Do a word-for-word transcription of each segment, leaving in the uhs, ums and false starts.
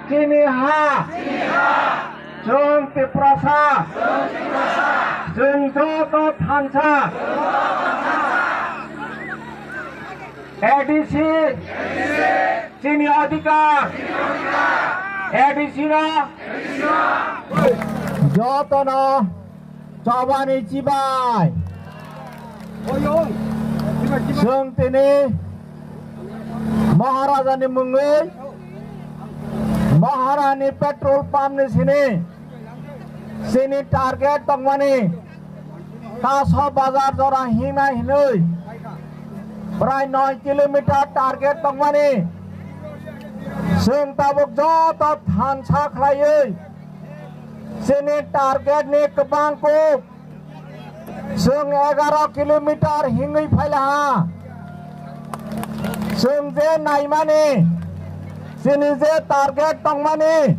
Chini ha. Chwng Tiprasa. Chwng joto thansa. A D C. Chini adhikar. A D C no. Jotono chobani chibai. Chwng tini Maharajani mungwi, Maharani petrol pump ni sini, sini target tongmani, Kaso bazar jora hina hinwi prai noi kilometer target tongmani. Chwng tabuk joto thansa khlaiwi chini target ni kwbang kuk chwng egaro kilometer hingwi phailaha. Chwng je naimani, chini je target tongmani,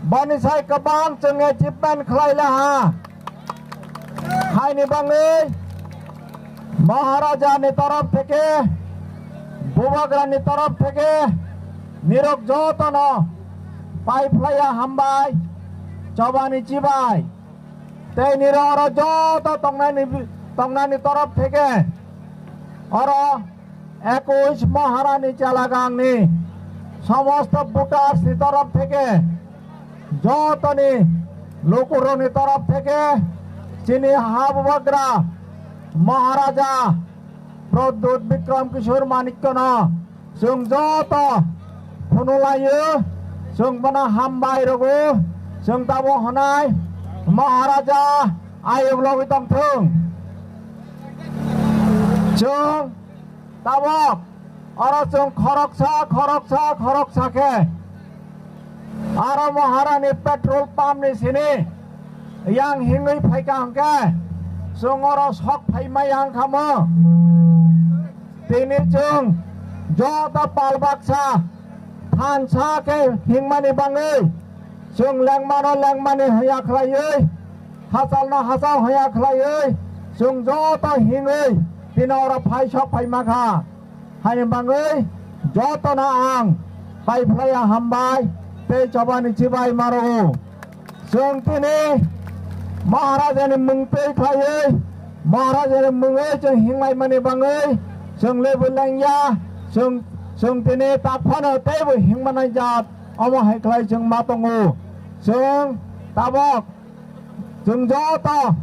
boni sai kwbang chwng achievement khlailaha. Haini bangwi Maharaja ni torof theke, Bubagra ni torof theke, nirok jotono pai phlaiya hambai, chobani chibai. Tei nirok oro joto tongnani, tongnani torof theke, oro ekush Maharani Chalagangni somosto voters ni torof theke, jotoni lukurokni torof theke chini ha bubagra Maharaja Pradyut Bikram Kishore Manikya no chwng joto phunulaio, chwng bono hambai rwgo, chwng tamo hwnai Maharaja ayuk logwi tongthung. Chwng tabok oro chwng khoroksa, khoroksa, khoroksa khe aro Maharani petrol pump ni sini yang hingwi phaikha hwnkhe chwng oro sok phaima yang khamo. Tini chwng joto pal baksa thansa khe hingmani bangwi chwng lengmano lengmani hwya khlaiwi, hachalno hachal hwya khlaiwi chwng joto hingwi tini oro phai sok phaima kha. Haini bangwi jotono ang pai phlaiya hambai tei chobani chibai marogo. Chwng tini Maharajani mung twi khlaiwi, Maharajani mungwi chwng hinglaimani bangwi chwng lebu lengya, chwng, chwng tini tak phano teibo hingmani jat omo hai khlai chwng ma tongo. Chwng tabok Chwng joto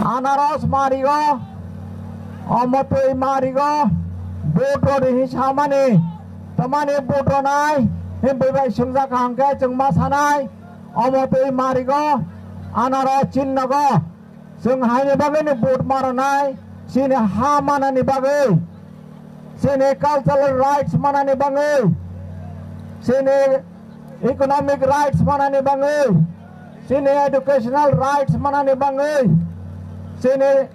anaros marigo, omotwi marigo, vote rw di hinwi samani, tamani vote rwnai, hinwi bai swngjak hwnkhe chwng ma sanai, omotwi marigo, anaros chinnogo, chwng haini bagwini vote ma rwnai, chini ha manani bagwi, chini cultural rights manani bagwi, chini economic rights manani bagwi, chini educational rights manani bagwi, chini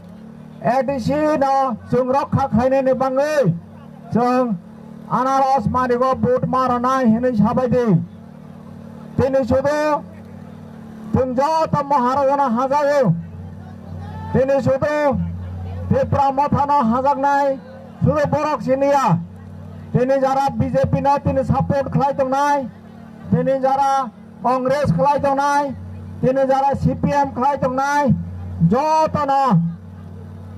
A D C no chwng rokha khlainani bagwi chwng anaros marigo vote ma rwnai hinwi sabai di. Tini sudu chwng joto Maharajano hajago. Tini sudu Tipra Mothano hajaknai sudu borok siniya. Tini jara B J P no tini support khlai tongnai, tini jara Congress khlai tongnai, tini jara C P M khlai tongnai, jotono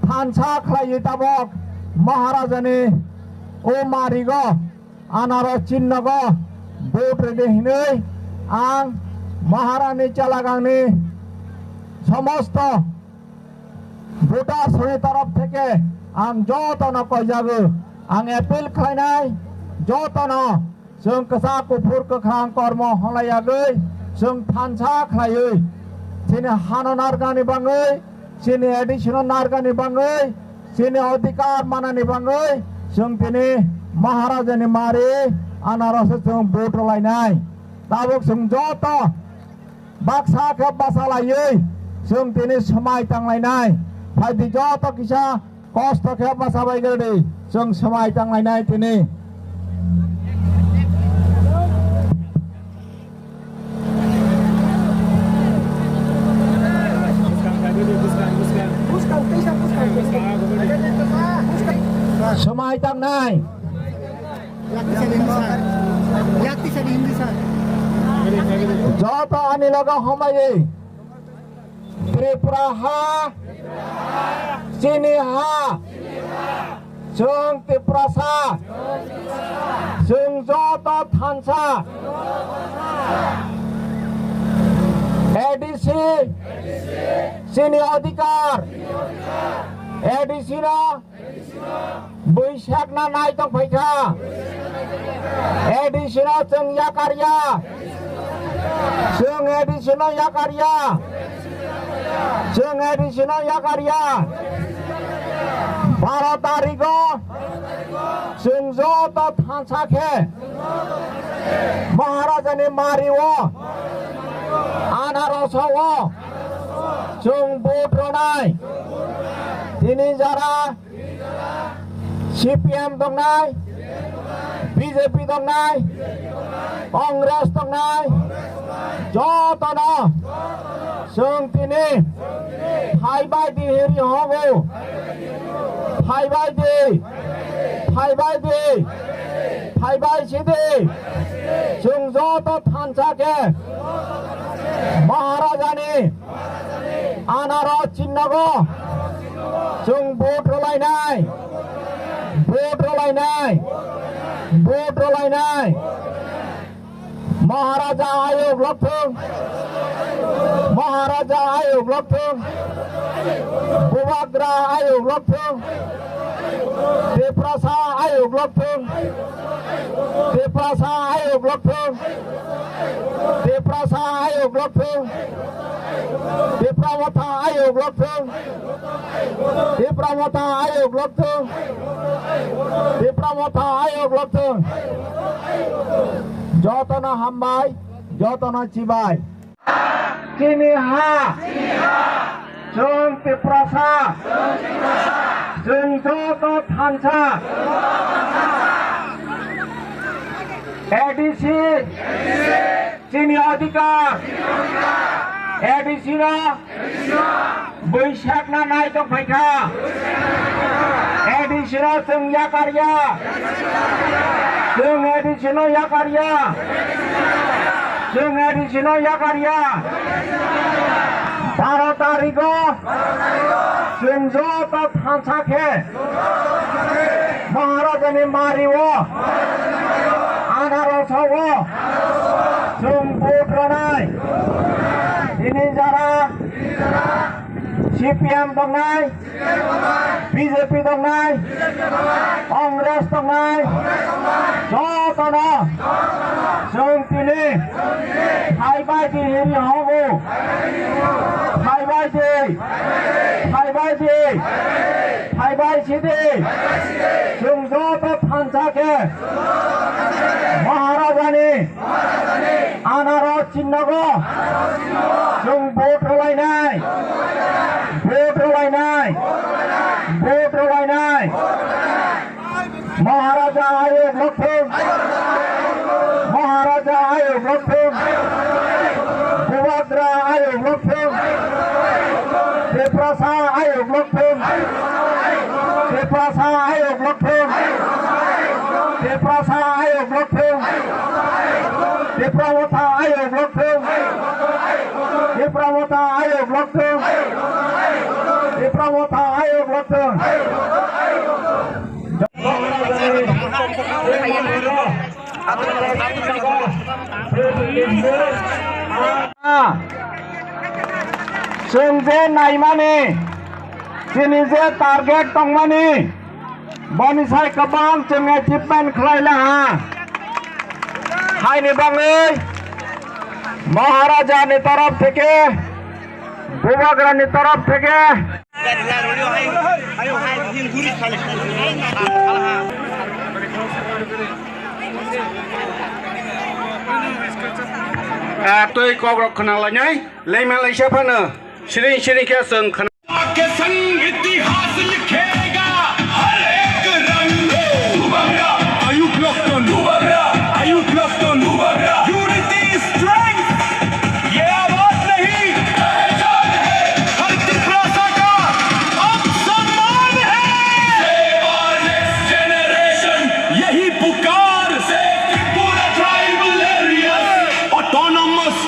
thansa khlaiwi tabok Maharajani o marigo, anaro chinnogo vote rwdi hinwi ang Maharani Chalagangni somosto voters ni torof theke ang jotono koijago, ang appeal khlainai jotono. Chwng kwchak kuphur kwkhwrang kormo hwnlaiyagwi chwng thansa khlaiwi chini hano narwknani bagwi, chini A D C no narwknani bagwi, chini adhikar manani bagwi chwng tini Maharajani mari anarose chwng vote rwlainai. Tabuk chwng joto baksa khe basa laiwi chwng tini swmai tanglainai. Phaidi joto kisa kosto khe basa bai gari di, chwng swmai tanglainai tini. Swmai tangnai. Yakti sadi Hindi sir. Yakti sadi Hindi Joto ani logo hambai. Tripura ha, chini ha, chwng Tiprasa, chwng joto thansa. A D C, chini adhikar. A D C no Bwsakna nai tong phaikha. A D C no chwng yakarya. Chwng A D C no yakarya. Chwng A D C no yakarya. Baro tarigo chwng joto thansa khe Maharajani mario, anarosao chwng vote ronai. Tini jara C P M tongnai, B J P tongnai, Congress tongnai, jotono chwng tini phaibai di hiri hogo. Phaibai di, phaibai di, phaibai sidi. Chwng joto thansa khe Maharajani anaro chinnogo chwng vote rwlainai, vote rwlainai, vote rwlainai. Maharaja ayuk lokthung, Maharaja ayuk lokthung, Bubagra ayuk lokthung, Tiprasa ayuk lokthung, Tiprasa ayuk lokthung, Tiprasa ayuk lokthung, Tipra motha ayuk lokthung, Tipra motha ayuk lokthung, Tipra motha ayuk lokthung. Jotono hambai, jotono chibai. Chini ha, chwng Tiprasa, chwng joto thansa. A D C, chini adhikar. A D C no bwsakna nai tong phaikha. A D C no chwng yakarya. Chwng A D C no yakarya. Chwng A D C no yakarya. Baro tarigo chwng joto thansa khe Maharajani mario, anarosao chwng vote rwnai. Tini jara C P M tongnai, B J P tongnai, Congress tongnai, jotono chwng tini phaibai di hiri hogo. Phaibai di, phaibai di, phaibai sidi. Chwng joto thansa khe Maharajani anaro chinnogo chwng vote rwlainai, vote rwlainai, vote rwlainai. Maharaja ayuk lokthung, Maharaja ayuk lokthung, Bubagra ayuk lokthung, Tiprasa ayuk lokthung, Tiprasa ayuk lokthung, Tiprasa ayuk lokthung, Tipra motha ayuk lokthung, Tipra motha ayuk lokthung, Tipra motha ayuk lokthung. Chwng je naimani, chini je target tongmani, boni sai kwbang chwng achievement khlai laha. Haini bagwi Maharaja ni torof theke, Bubagra ni torof theke, Ah, twi kok rok khna lainai, leima laisa phano, siring siring khe chwng khna. के संग इतिहास लिखेगा हर एक रंग। Bubagra ayuk lokthung, Bubagra ayuk lokthung, Bubagra unity strength। ये आवाज नहीं, पहचान है। हर तिपरासा का अब सम्मान है। Save our next generation। यही पुकार। Save Tripura tribal areas। Autonomous